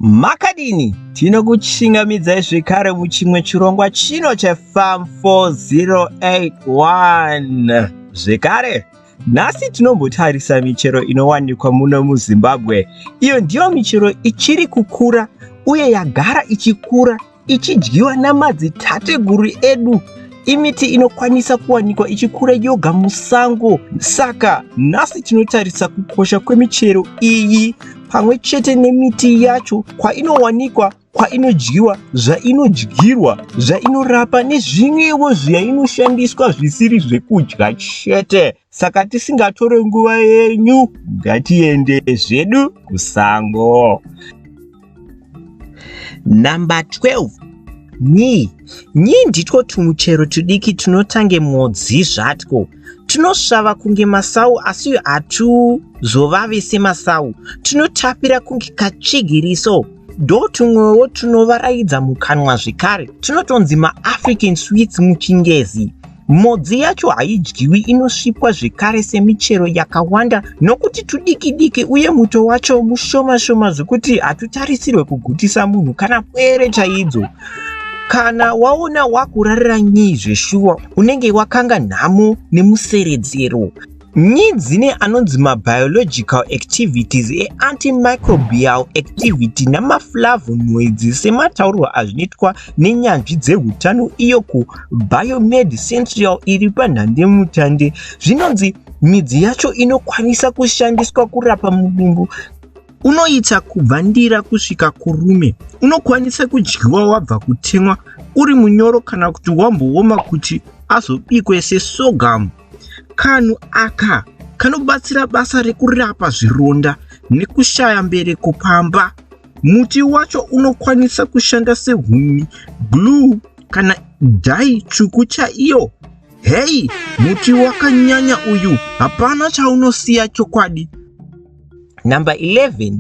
Makadini? Tinokuchingamidzai zvekare muchimwe chirongwa chino cheFarm 4081. Zvekare, nhasi tinombotarisa michero inowanikwa muno muZimbabwe. Iyo ndiyo michero ichiri kukura uye yagara ichikura ichidyiwa namadzitateguru edu. Imiti inokwanisa kuwanikwa ichikura yoga musango. Saka nhasi tinotarisa kukosha kwemichero iyi pamwe chete nemiti yacho, kwainowanikwa, kwainodyiwa, zvainodyirwa, zvainorapa nezvimwewo zvainoshandiswa zvisiri zvekudya chete. Saka tisingatore nguva yenyu, ngatiende zvedu kusango. Number 12 Nyii. Nyii nditwo tumuchero tudiki tunotange modzi zvatwo. Tunosvava kunge masau asi hatuzovavi semasau. Tunotapira kunge katsvigiriso. Ndotumwewo tunovaraidza mukanwa zvekare. Tunotonzi maAfrican sweets muchingezi. Modzi yacho haidyiwi inosvipwa zvekare semichero yakawanda nokuti tudiki-diki uye muto wacho mushoma-shoma zvekuti hatutarisirwe kugutisa munhu kana pwere chaidzo. Kana waona wakurarira nyii zveshuwa unenge wakanga nhamo nemuseredzero. Nyi dzine anonzi mabiological activities eantimicrobial activity namaflavonoids semataurwa azvinoitwa nenyanzvi dzehutano iyo kuBiomed Central iri panhandemutande. Zvinonzi midzi yacho inokwanisa kushandiswa kurapa mudumbu unoita kubva ndira kusvika kurume. Unokwanisa kudyiwa wabva kutemwa uri munyoro kana kuti wambooma kuti azobikwe sesorghum. Kanhu aka kanobatsira basa rekurapa zvironda nekushaya mbereko pamba. Muti wacho unokwanisa kushanda sehuni, glue kana dhai tsvuku chaiyo. Hei, muti wakanyanya uyu, hapana chaunosiya chokwadi. Number 11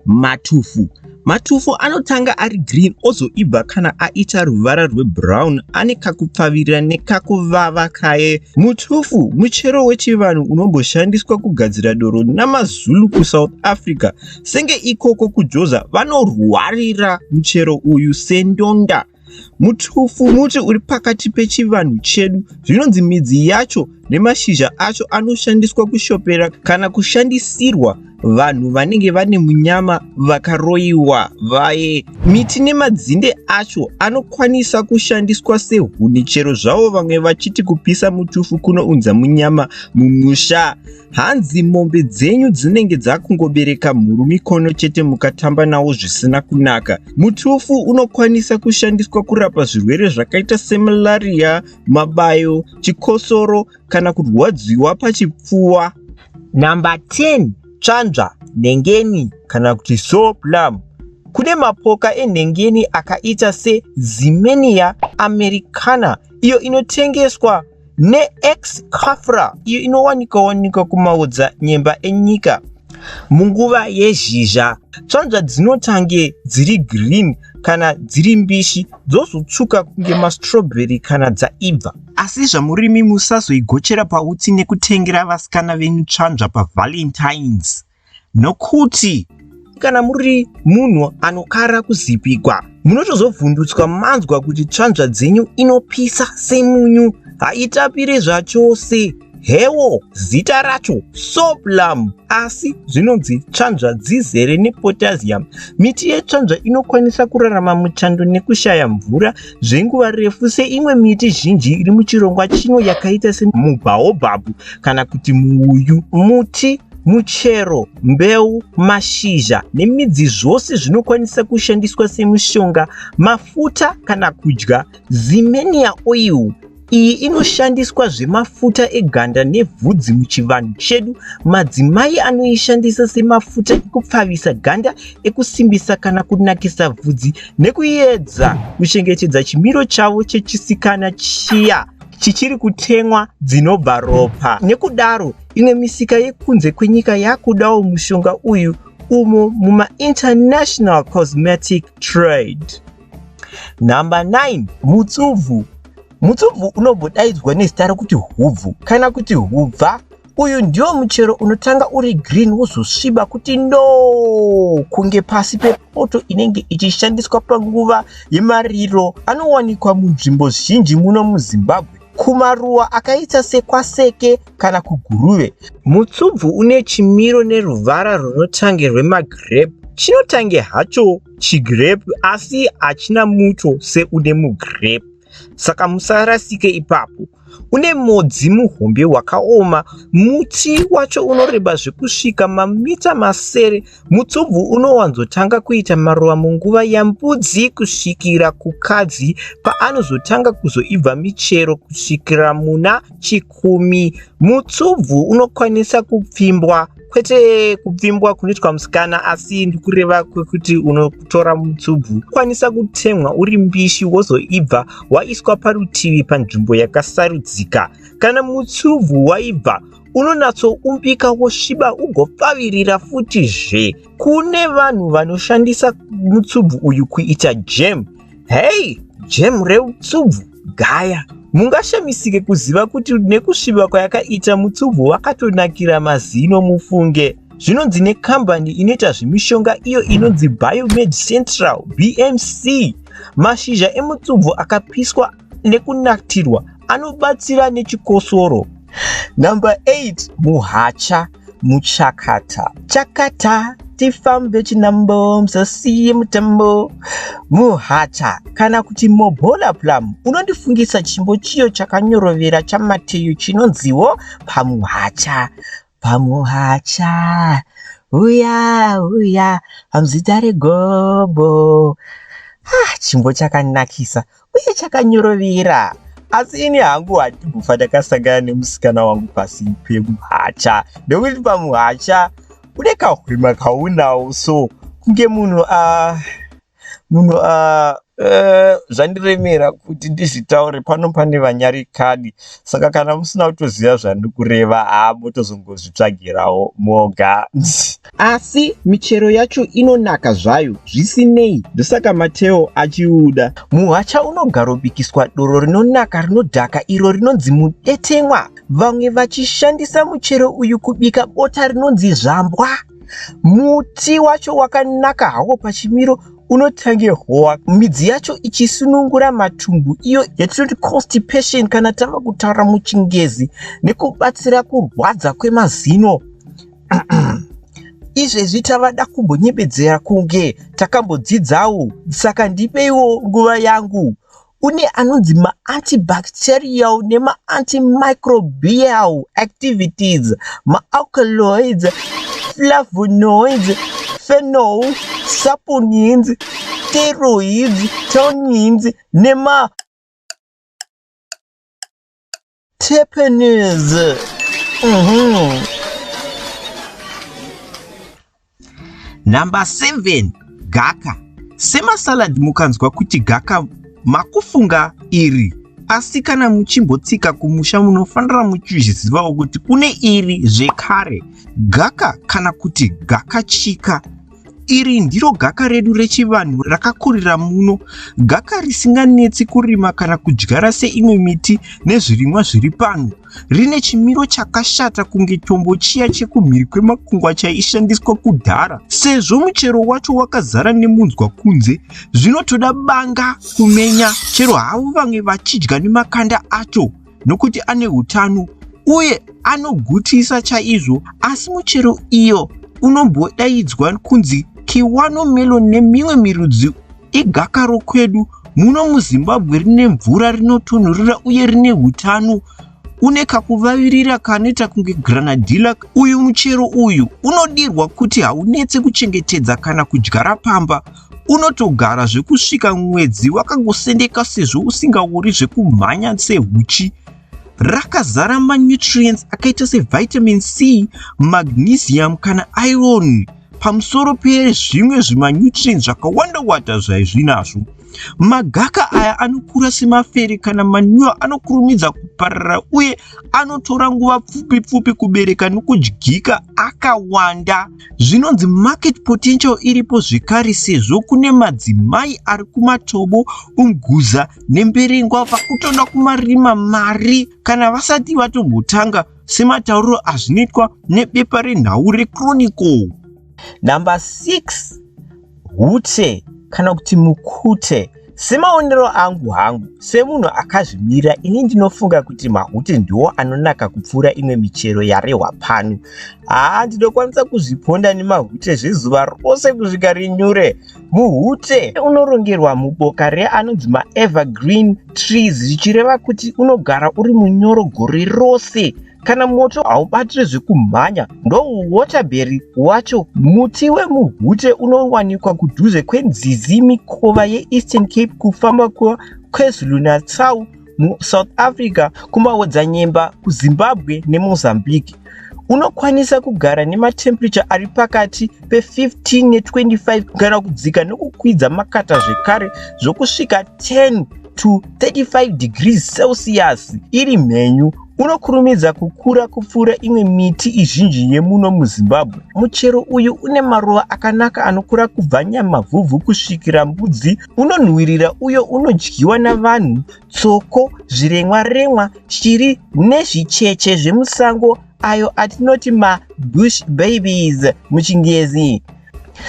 Matufu. Matufu anotanga ari green ozoibva kana aita ruvara rwebrown ane kakupfavirira nekakuvava kaye. Mutufu muchero wechivanhu unomboshandiswa kugadzira doro namaZulu kuSouth Africa. Senge ikoko kuJoza vanorwarira muchero uyu sendonda. Mutufu muti uri pakati pechivanhu chedu. Zvinonzi midzi yacho nemashizha acho anoshandiswa kushopera kana kushandisirwa vanhu vanenge vane munyama vakaroyiwa vaye. Miti nemadzinde acho anokwanisa kushandiswa sehuni chero zvavo vamwe vachiti kupisa mutufu kunounza munyama mumusha. Hanzi mombe dzenyu dzinenge dzakungobereka mhuru mikono chete mukatamba nawo zvisina kunaka. Mutufu unokwanisa kushandiswa kurapa zvirwere zvakaita semalaria, mabayo, chikosoro kana kurwadziwa pachipfuwa. Number 10 Tsvanzva, nhengeni kana kuti sour plum. Kune mapoka enhengeni akaita seZimenia americana iyo inotengeswa neEx Kafra iyo inowanikwa-wanikwa kumaodzanyemba enyika. Munguva yezhizha, tsvanzva dzinotange dziri green kana dziri mbishi dzozotsvuka kunge mastrawberry kana dzaibva. Asi zvamurimi musazoigochera pautsi nekutengera vasikana venyu tsvanzva paValentines. Nokuti kana muri munhu anokara kuzipigwa, munotozovhundutswa manzwa kuti tsvanzva dzenyu inopisa semunyu, haitapire zvachose. Hewo zita racho soplum, asi zvinonzi tsvanzva dzizere nepotassium. Miti yetsvanzva inokwanisa kurarama muchando nekushaya mvura zvenguva refu seimwe miti zhinji iri muchirongwa chino yakaita semubaobab kana kuti muuyu. Muti Muchero, mbeu, mashizha nemidzi zvose zvinokwanisa kushandiswa semushonga, mafuta kana kudya. Zimenia oil iyi inoshandiswa zvemafuta eganda nevhudzi muchivanhu chedu. Madzimai anoishandisa semafuta ekupfavisa ganda, ekusimbisa kana kunakisa vhudzi nekuedza kuchengetedza chimiro chavo chechisikana chiya chichiri kutemwa dzinobva ropa. Nekudaro, imwe misika yekunze kwenyika yakudawo mushonga uyu umo mumainternational cosmetic trade. Number 9 Mutsubvu. Mutsubvu unombodaidzwa nezita rokuti hubvu kana kuti hubva. Uyu ndiwo muchero unotanga uri green wozosviba kuti ndoo kunge pasi pepoto inenge ichishandiswa panguva yemariro. Anowanikwa munzvimbo zhinji muno muZimbabwe, kumaruwa akaita sekwaSeke kana kuGuruve. Mutsubvu une chimiro neruvara runotange rwemagirepu. Chinotange hacho chigirepu asi hachina muto seune mugirepu. Saka musarasike ipapo. Une modzi muhombe wakaoma. Muti wacho unoreba zvekusvika mamita masere. Mutsubvu unowanzotanga kuita maruva munguva yaMbudzi kusvikira Kukadzi paanozotanga kuzoibva michero kusvikira muna Chikumi. Mutsubvu unokwanisa kupfimbwa kwete kupfimbwa kunoitwa musikana asi ndikureva kwekuti unotora mutsubvu kwanisa kutemwa uri mbishi wozoibva waiswa parutivi panzvimbo yakasarudzika. Kana mutsubvu waibva unonatsoumbika wosviba ugopfavirira futi zve. Kune vanhu vanoshandisa mutsubvu uyu kuita jam. Hey, jam remutsubvu gaya. Mungashamisike kuziva kuti nekusviba kwayakaita mutsubvu wakatonakira mazino mufunge. Zvinonzi nekambani inoita zvemishonga iyo inonzi Biomed Central BMC. Mashizha emutsubvu akapiswa nekunatirwa anobatsira nechikosoro. Number 8 muhacha muchakata. Chakata tifambe chinambo musasiye mutambo. Muhacha kana kuti mobola plum unondifungisa chimbo chiyo chakanyorovera chaMateyo chinonziwo pamuhacha. Pamuhacha uya uya pamuzita regobo. Ah, chimbo chakanakisa uye chakanyorovera asi ini hangu handimbofa ndakasangana nemusikana wangu pasi pemuhacha nekuti pamuhacha une kahwema kaunawo so kunge munhu a munhu a zvandiremera kuti ndizvitaure pano pane vanyarikani saka kana musina kutoziva zvandikureva haa motozongozvitsvagirawo moga. Asi michero yacho inonaka zvayo zvisinei, ndosaka Mateo achiuda. Muhacha unogarobikiswa doro rinonaka rinodhaka iro rinonzi mudetemwa, vamwe vachishandisa muchero uyu kubika bota rinonzi zvambwa. Muti wacho wakanaka hawo pachimiro unotange howa, midzi yacho ichisunungura matumbu iyo yatinoti constipation kana tava kutaura muchingezi nekubatsira kurwadza kwemazino. Izvezvi tavada kumbonyebedzera kunge takambodzidzawo saka ndipeiwo nguva yangu. Une anonzi maantibacterial nemaantimicrobial activities, maalkaloids, flavonoids, phenol, saponins, steroids, tannins nema Terpenes. Number 7 gaka. Semasalad mukanzwa kuti gaka makufunga iri asi kana muchimbotsika kumusha munofanira muchizvizivawo kuti kune iri zvekare gaka kana kuti gakachika Iri ndiro gaka redu rechivanhu rakakurira muno, gaka risinganetsi kurima kana kudyara seimwe miti nezvirimwa zviri pano. Rine chimiro chakashata kunge chombo chiya chekumhiri kwemakungwa chaishandiswa kudhara. Sezvo muchero wacho wakazara nemunzwa kunze, zvinotoda banga kumenya chero havo vamwe vachidya nemakanda acho. Nokuti ane utano uye anogutisa chaizvo asi muchero iyo unombodaidzwa kunzi kiwano melon nemimwe mirudzi igaka rokwedu muno muZimbabwe rine mvura rinotonhorera uye rine utano une kakuvavirira kanoita kunge granadilla. Uyu muchero uyu unodirwa kuti haunetse kuchengetedza kana kudyara pamba. Unotogara zvekusvika mwedzi wakangosendeka sezvo usingaori zvekumhanya sehuchi. Rakazara manutrients akaita sevitamin C, magnesium kana iron pamusoro pezvimwe zvimanutrients zvakawanda-wanda zvaizvinazvo. Magaka aya anokura semafere kana manwiwa anokurumidza kuparara uye anotora nguva pfupi pfupi kubereka nokudyika akawanda. Zvinonzi market potential iripo zvekare sezvo kune madzimai ari kumatobo, Umguza neMberengwa vakutoda kumarima mari kana vasati vatombotanga sematauriro azvinoitwa nebepa renhau reChronicle. Number 6 hute kana kuti mukute. Semaonero angu hangu semunhu akazvimirira ini ndinofunga kuti mahute ndiwo anonaka kupfuura imwe michero yarehwa pano. Haa ndinokwanisa kuzviponda nemahute zvezuva rose kusvika rinyure. Muhute unorongerwa muboka reanonzi maevergreen trees zvichireva kuti unogara uri munyoro gore rose. Kana moto haubatire zvekumhanya ndowaterberry wacho. Muti wemuhute unowanikwa kudhuze kwenzizi mikova yeEastern Cape kufamba kuKwaZulu-Natal muSouth Africa kumaodzanyemba kuZimbabwe neMozambique. Unokwanisa kugara nematemperature ari pakati pe15 ne25 kana kudzika nekukwidza makata zvekare zvokusvika 10 to 35 degrees Celsius iri mhenyu. Unokurumidza kukura kupfuura imwe miti izhinji yemuno muZimbabwe. Muchero uyu une maruva akanaka anokura kubva nyamavhuvhu kusvikira mbudzi. Unonhuwirira uye unodyiwa navanhu, tsoko, zviremwa-remwa, shiri nezvicheche zvemusango ayo atinoti mabush babies muchingezi.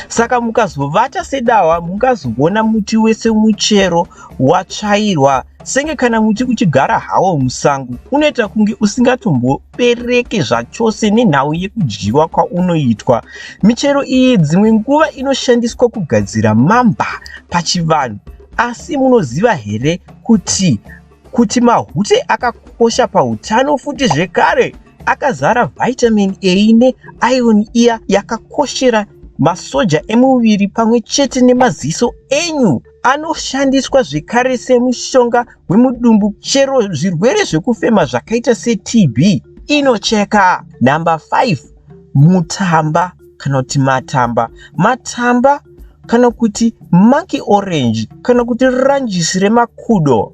Saka mukazovata sedahwa mungazoona muti wese muchero watsvairwa senge kana muti uchigara hawo musango unoita kunge usingatombobereke zvachose nenhau yekudyiwa kwaunoitwa. Michero iyi dzimwe nguva inoshandiswa kugadzira mamba pachivanhu. Asi munoziva here kuti kuti mahute akakosha pautano futi zvekare akazara vitamin A neiron iya yakakoshera masoja emuviri pamwe chete nemaziso enyu. Anoshandiswa zvekare semushonga wemudumbu chero zvirwere zvekufema zvakaita seTB inocheka. Number 5 mutamba kana kuti matamba. Matamba kana kuti monkey orange kana kuti ranjisi remakudo.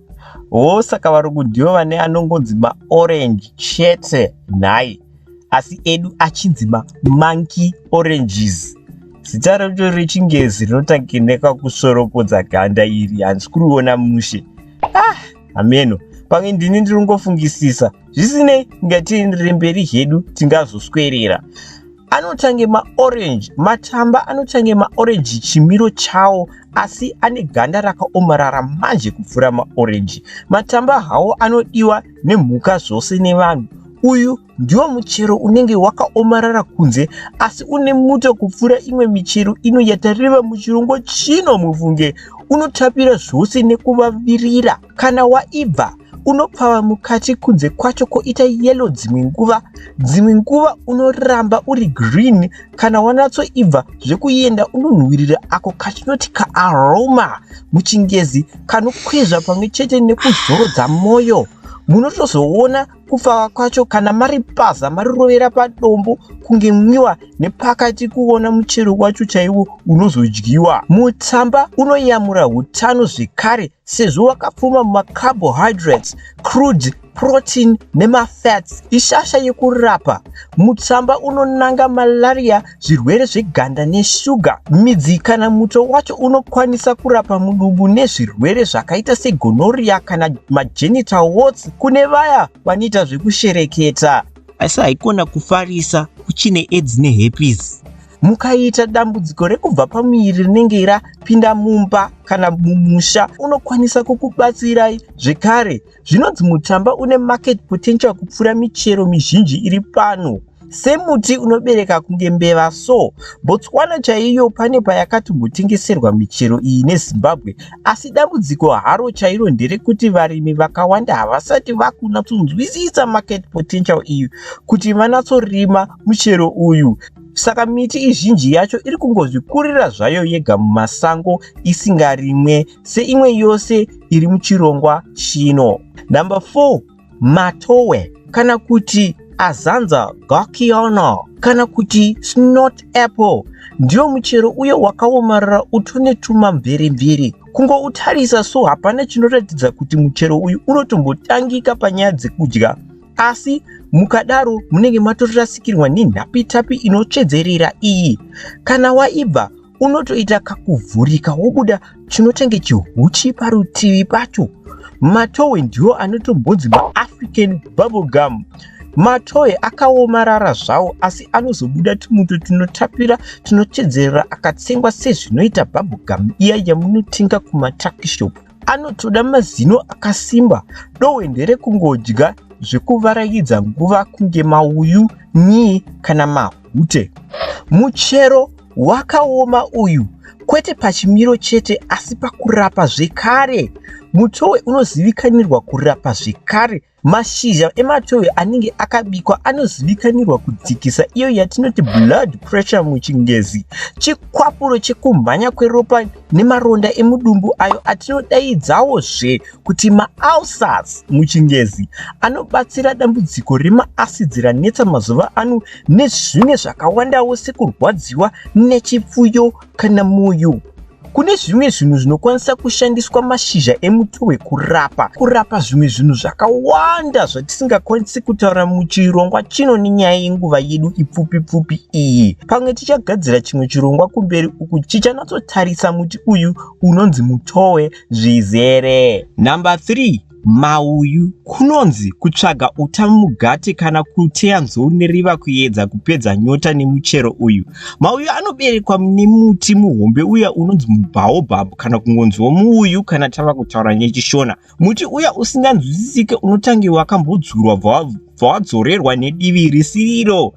Ho saka varungu ndivo vane anongonzi maorange chete nhai, asi edu achinzi mamonkey oranges. Zita racho rechingezi rinotange nekakusoropodza ganda iri, handisi kuriona mushe. Ah, hameno pamwe ndini ndiri kungofungisisa. Zvisinei, ngatienderere mberi hedu, tingazoswerera. Anotange maorange, matamba anotange maorange chimiro chawo asi ane ganda rakaomarara manje kupfuura maorange. Matamba hawo anodiwa nemhuka zvose nevanhu. Uyu ndiwo muchero unenge wakaomarara kunze asi une muto kupfuura imwe michero ino yatareva muchirongwa chino mufunge. Unotapira zvose nekuvavirira. Kana waibva unopfava mukati kunze kwacho koita yellow dzimwe nguva. Dzimwe nguva unoramba uri green kana wanatsoibva zvekuenda unonhuwirira ako katinoti kaaroma muchingezi kanokwezva pamwe chete nekuzorodza mwoyo. Munotozoona kupfava kwacho kana maripaza marirovera padombo kunge mwiwa nepakati kuona muchero wacho chaiwo unozodyiwa. Mutsamba unoyamura utano zvekare sezvo wakapfuma mumacarbohydrates, crude protein nemafats. Ishasha yekurapa. Mutsamba unonanga malaria, zvirwere zveganda neshuga. Midzi kana muto wacho unokwanisa kurapa mudumbu nezvirwere zvakaita segonorrhea kana magenital warts kune vaya vanoita zvekushereketa. Asi haikona kufarisa kuchine aids neherpes. Mukaita dambudziko rekubva pamuviri rinenge rapinda mumba kana mumusha, unokwanisa kukubatsirai zvekare. Zvinonzi mutamba une market potential kupfuura michero mizhinji iri pano. Semuti unobereka kunge mbeva so, Botswana chaiyo pane payakatombotengeserwa michero iyi neZimbabwe, asi dambudziko haro chairo nderekuti varimi vakawanda havasati vakunyatsonzwisisa market potential iyi kuti vanatsorima muchero uyu. Saka miti izhinji yacho iri kungozvikurira zvayo yega mumasango isingarimwe seimwe yose iri muchirongwa chino. Number 4 matowe kana kuti Azanza garciana kana kuti snot apple ndiyo muchero uye wakaomarara utone tumamveremvere. Kungoutarisa so hapana chinoratidza kuti muchero uyu unotombotangika panyaya dzekudya. Asi mukadaro munenge matorasikirwa nenhapitapi inotsvedzerera iyi. Kana waibva unotoita kakuvhurika wobuda chinotenge chihuchi parutivi pacho. Matohwe ndiwo anotombonzi maAfrican bubblegum. Matohwe akaomarara zvawo asi anozobuda tumuto tunotapira tunotsvedzerera akatsengwa sezvinoita bubblegum iya yamunotenga kumatakishop. Anotoda mazino akasimba. Dohwe nderekungodya zvekuvaraidza nguva kunge mauyu, nyii kana mahute. Muchero wakaoma uyu kwete pachimiro chete asi pakurapa zvekare. Mutohwe unozivikanirwa kurapa zvekare. Mashizha ematohwe anenge akabikwa anozivikanirwa kudzikisa iyo yatinoti blood pressure muchingezi, chikwapuro chekumhanya kweropa nemaronda emudumbu ayo atinodaidzawo-zve kuti maulcers muchingezi, anobatsira dambudziko remaacids ranetsa mazuva ano nezvimwe zvakawandawo sekurwadziwa nechipfuyo kana moyo. Kune zvimwe zvinhu zvinokwanisa kushandiswa mashizha emutohwe kurapa kurapa zvimwe zvinhu zvakawanda zvatisingakwanisi kutaura muchirongwa chino nenyaya yenguva yedu ipfupi pfupi iyi. Pamwe tichagadzira chimwe chirongwa kumberi uku chichanatsotarisa muti uyu unonzi mutohwe zvizere. Number 3 Mauyu kunonzi kutsvaga uta mugate kana kuteya nzou neriva kuedza kupedza nyota nemuchero uyu. Mauyu anoberekwa nemuti muhombe uya unonzi mubaobab kana kungonziwo muuyu kana tava kutaura nechiShona. Muti uya usinganzwisisike unotange wakambodzurwa bva wadzorerwa nedivi risiriro.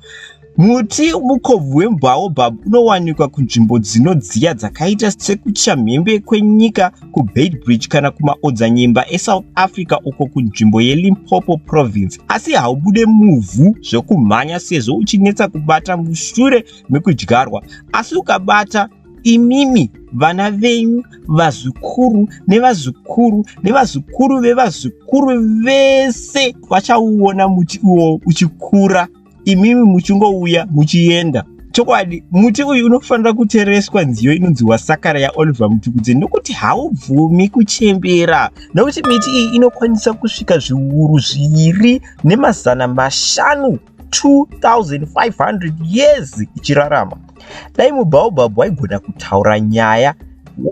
Muti mukobvu wemubaobab unowanikwa kunzvimbo dzinodziya dzakaita sekuchamhembe kwenyika kuBeitbridge kana kumaodzanyemba eSouth Africa uko kunzvimbo yeLimpopo Province, asi haubude muvhu zvekumhanya sezvo uchinetsa kubata mushure mekudyarwa. Asi ukabata imimi, vana venyu, vazukuru nevazukuru nevazukuru vevazukuru vese vachauona muti uwo uchikura imimi muchingouya muchienda. Chokwadi, muti uyu unofanira kutereswa nziyo inonzi Wasakara yaOliver Mutukudzi nokuti haubvumi kuchembera, nokuti miti iyi inokwanisa kusvika zviuru 2500 2500 years ichirarama. Dai mubaobab waigona kutaura nyaya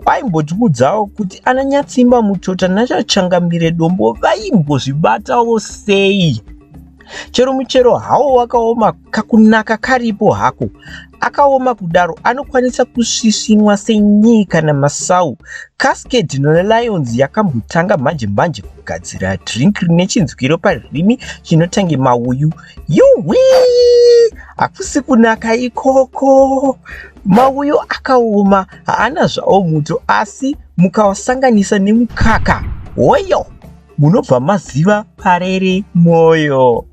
waimbotiudzawo kuti ana Nyatsimba Mutota naChangamire Dombo vaimbozvibatawo sei. Chero muchero hawo wakaoma kakunaka karipo hako. Akaoma kudaro anokwanisa kusvisvinwa senyii kana masau. Cascade neLions yakambotanga manje manje kugadzira drink rine chinzwiro parurimi chinotange mauyu. Yuhwi! Hakusi kunaka ikoko. Mauyu akaoma haana zvawo muto asi mukawasanganisa nemukaka hoyo munobva maziva parere moyo.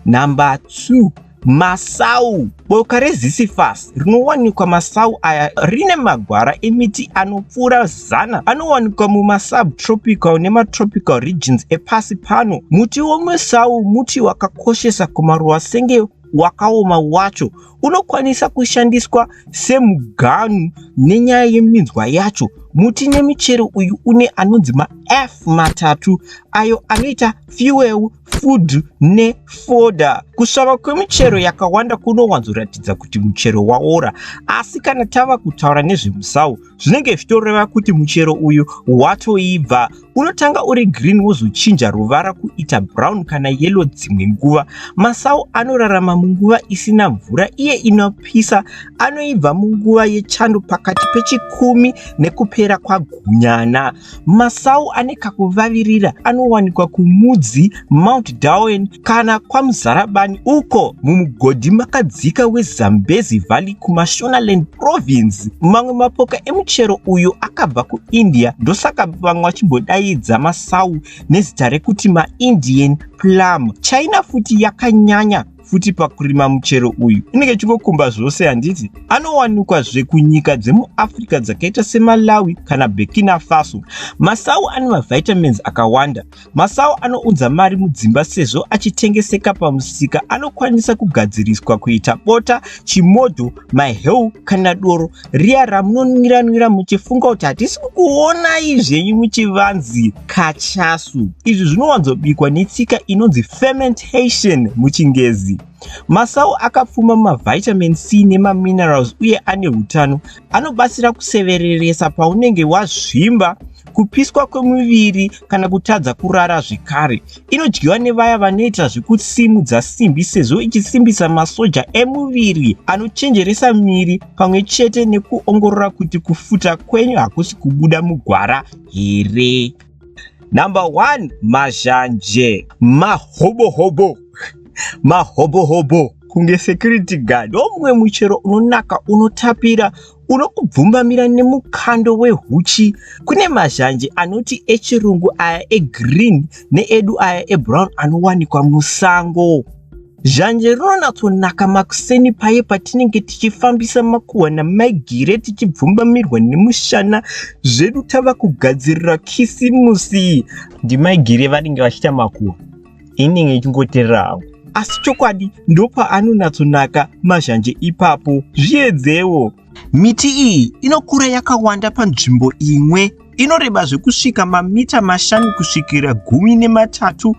Number 2 Masau. Boka reZisyphus rinowanikwa masau aya rine magwara emiti anopfuura 100 anowanikwa mumasubtropical nematropical regions epasi pano. Muti wemusau muti wakakoshesa kumaruwa senge wakaoma wacho unokwanisa kushandiswa semuganhu nenyaya yeminzwa yacho. Muti nemichero uyu une anonzi maF matatu ayo anoita fuel, food nefodder. Kusvava kwemichero yakawanda kunowanzoratidza kuti muchero waora, asi kana tava kutaura nezvemusau zvinenge zvichitoreva kuti muchero uyu watoibva. Unotanga uri green wozochinja ruvara kuita brown kana yellow dzimwe nguva. Masau anorarama munguva isina mvura iye inopisa. Anoibva munguva yechando pakati pechikumi nekupera kwaGunyana. Masau ane kakuvavirira anowanikwa kuMudzi, Mount Darwin kana kwaMuzarabani uko mumugodhi makadzika weZambezi Valley kuMashonaland Province. Mamwe mapoka emuchero uyu akabva kuIndia, ndosaka vamwe vachimbodaidza masau nezita rekuti maIndian plum. China futi yakanyanya futi pakurima muchero uyu. Inenge ichingokumba zvose handiti? Anowanikwa zve kunyika dzemuAfrica dzakaita seMalawi kana Burkina Faso. Masau ane mavitamins akawanda. Masau anounza mari mudzimba sezvo achitengeseka pamusika anokwanisa kugadziriswa kuita bota, chimodho, maheu kana doro riya ramunonwira-nwira muchifunga kuti hatisi kukuonai zvenyu muchivanzi kachasu. Izvi zvinowanzobikwa netsika inonzi fermentation muchingezi. Masau akapfuma mavitamin C nemaminerals uye ane utano. Anobatsira kusevereresa paunenge wazvimba, kupiswa kwemuviri kana kutadza kurara zvekare. Inodyiwa nevaya vanoita zvekusimudza simbi sezvo ichisimbisa masoja emuviri anochenjeresa miri pamwe chete nekuongorora kuti kufuta kwenyu hakusi kubuda mugwara here. Number 1 mazhanje mahobohobo mahobohobo kunge security guard ndomumwe muchero unonaka unotapira unokubvumbamira nemukando wehuchi. Kune mazhanje anoti echirungu aya egreen needu aya ebrown anowanikwa musango. Zhanje rinonatsonaka makuseni paye patinenge tichifambisa makuhwa namaigire tichibvumbamirwa nemushana zvedu tava kugadzirira kisimusi. Ndimaigire vanenge vachiita makuhwa inenge ichingoterera hangu asi chokwadi ndopaanonatsonaka mazhanje ipapo zviedzewo. Miti iyi inokura yakawanda panzvimbo imwe inoreba zvekusvika mamita mashanu kusvikira 13.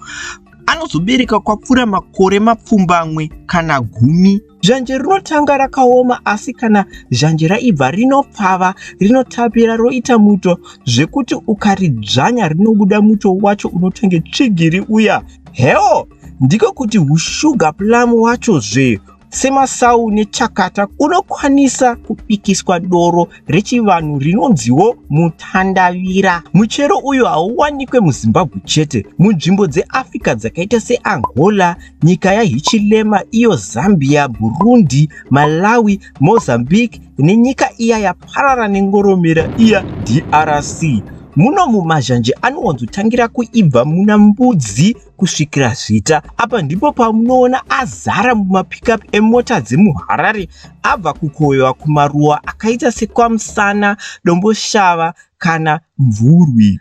Anozobereka kwapfuura makore mapfumbamwe kana gumi. Zhanje rinotanga rakaoma asi kana zhanje raibva rinopfava, rinotapira roita muto zvekuti ukaridzvanya rinobuda muto wacho unotange tsvigiri uya. Hewo! Ndiko kuti hushuga plum wacho zve semasau nechakata unokwanisa kubikiswa doro rechivanhu rinonziwo mutandavira. Muchero uyu hauwanikwe muZimbabwe chete, munzvimbo dzeAfrica dzakaita seAngola, nyika yaHichilema iyo Zambia, Burundi, Malawi, Mozambique nenyika iya yaparara nengoromera iya DRC. Muno mumazhanje anowanzotangira kuibva muna Mbudzi kusvikira Zvita. Apa ndipo pamunoona azara mumapickup emota dzemuHarare abva kukohwewa kumaruwa akaita sekwaMusana, Domboshava kana Mvurwi.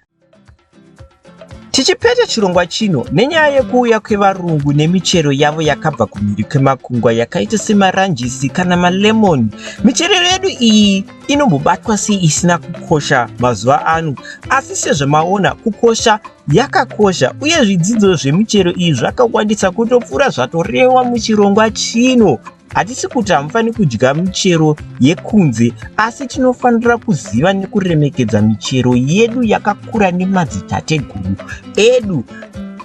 Tichipeta chirongwa chino nenyaya yekuuya kwevarungu nemichero yavo yakabva kumhiri kwemakungwa yakaita semaranjisi kana malemon. Michero yedu iyi inombobatwa sei isina kukosha mazuva ano, asi sezvamaona kukosha yakakosha uye zvidzidzo zvemichero iyi zvakawandisa kutopfuura zvatorewa muchirongwa chino. Hatisi kuti hamufaniri kudya michero yekunze, asi tinofanira kuziva nekuremekedza michero yedu yakakura nemadzitateguru edu.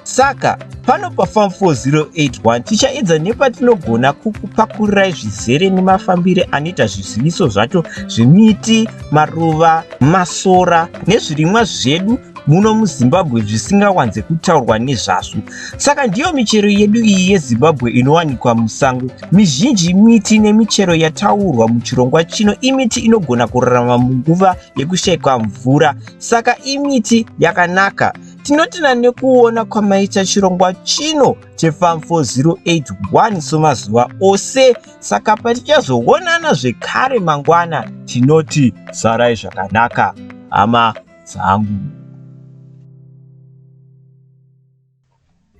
Saka pano paFarm 4081 tichaedza nepatinogona kukupakurirai zvizere nemafambire anoita zviziviso zvacho zvemiti, maruva, masora nezvirimwa zvedu muno muZimbabwe zvisingawanze kutaurwa nezvazvo. Saka ndiyo michero yedu iyi yeZimbabwe inowanikwa musango. Mizhinji miti nemichero yataurwa muchirongwa chino imiti inogona kurarama munguva yekushaikwa mvura. Saka imiti yakanaka. Tinotenda nekuona kwamaita chirongwa chino cheFarm 4081 somazuva ose. Saka patichazoonana zvekare mangwana tinoti sarai zvakanaka hama dzangu.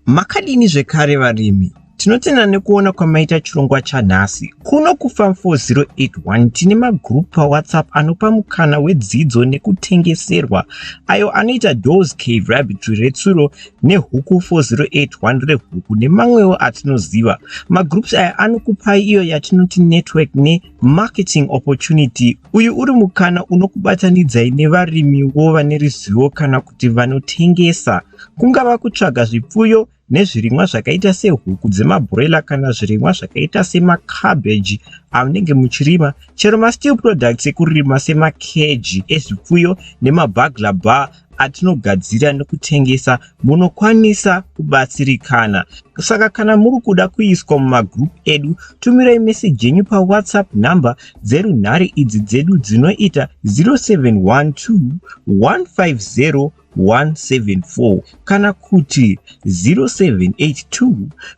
Makadini zvekare varimi? Tinotenda nekuona kwamaita chirongwa chanhasi. Kuno kuFarm 4081 tine magroup paWhatsApp anopa mukana wedzidzo nekutengeserwa ayo anoita Doors Cave Rabbitry retsuro nehuku 4081 rehuku nemamwewo atinoziva. Magroups aya anokupai iyo yatinoti network ne Marketing opportunity uyu uri mukana unokubatanidzai nevarimiwo vane ruzivo kana kuti vanotengesa, kungava kutsvaga zvipfuyo nezvirimwa zvakaita sehuku dzemabroiler kana zvirimwa zvakaita semacabbage amunenge muchirima, chero masteel products ekurima semakeji ezvipfuyo nemabagla bar. atinogadzira nekutengesa munokwanisa kubatsirikana. Saka kana muri kuda kuiswa mumagroup edu, tumirai meseji yenyu paWhatsApp nhamba dzerunhare idzi dzedu dzinoita 0712 150 174 kana kuti 0782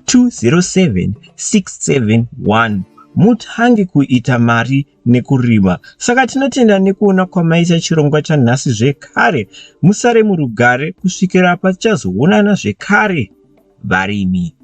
207 671 mutange kuita mari nekurima. Saka tinotenda nekuona kwamaita chirongwa chanhasi zvekare. Musare murugare kusvikira patichazoonana zvekare varimi.